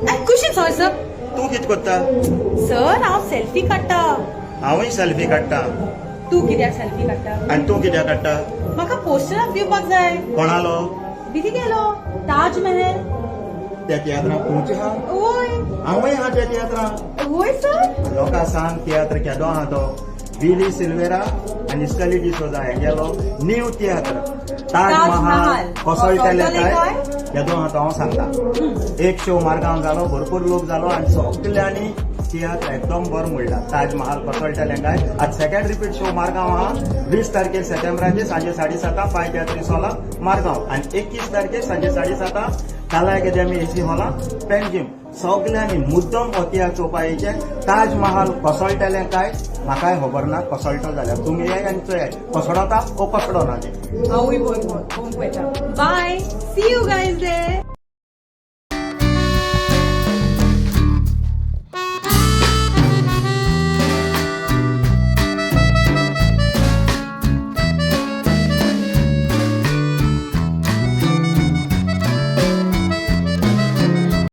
कुशीन sir sir. तूं कित करता? सर, हांव सेल्फी काडटा. हांवूय सेल्फी काडटा. तूं कित्याक सेल्फी काडटा? आनी तूं कित्याक काडटा? म्हाका पोस्टराक दिवपाक जाय. कोणालो? विधी गेलो ताज महल. त्या तियात्राक तूंच आहा? वय. हांवूय आहा त्या तियात्राक. वय सर. लोकां सांग, तियात्र केदो आहा तो. विली सिल्वेरा आनी स्कली डिसोजा हेगेलो न्यू तियात्र ताज महाल कोसळटले काय केदो आहा तो हांव सांगता. एक शो मारगांव जालो, भरपूर लोक जालो आनी सगल्यांनी तियात्र एकदम बरो म्हणला. ताज महाल कोसळटले काय आज सेकंड रिपीट शो मारगांव आहा. 20 तारखेर सप्टेंबराचे सांजे 7:30 फाय तियात्री सोला, मारगांव आनी 21 तारखेर सांजे 7:30 कला अकादमी एसी हॉला, पेंजीम. सगल्यांनी मुद्दम हो तियात्र चोवपा येयचें. ताज महाल कोसळटलें काय, म्हाकाय खबर ना. कोसळटो जाल्यार तुमी येय आनी चोयाय कोसळता ओ कोसळो ना तें. हांवूय पळोवंक वयता. Bye, see you guys there.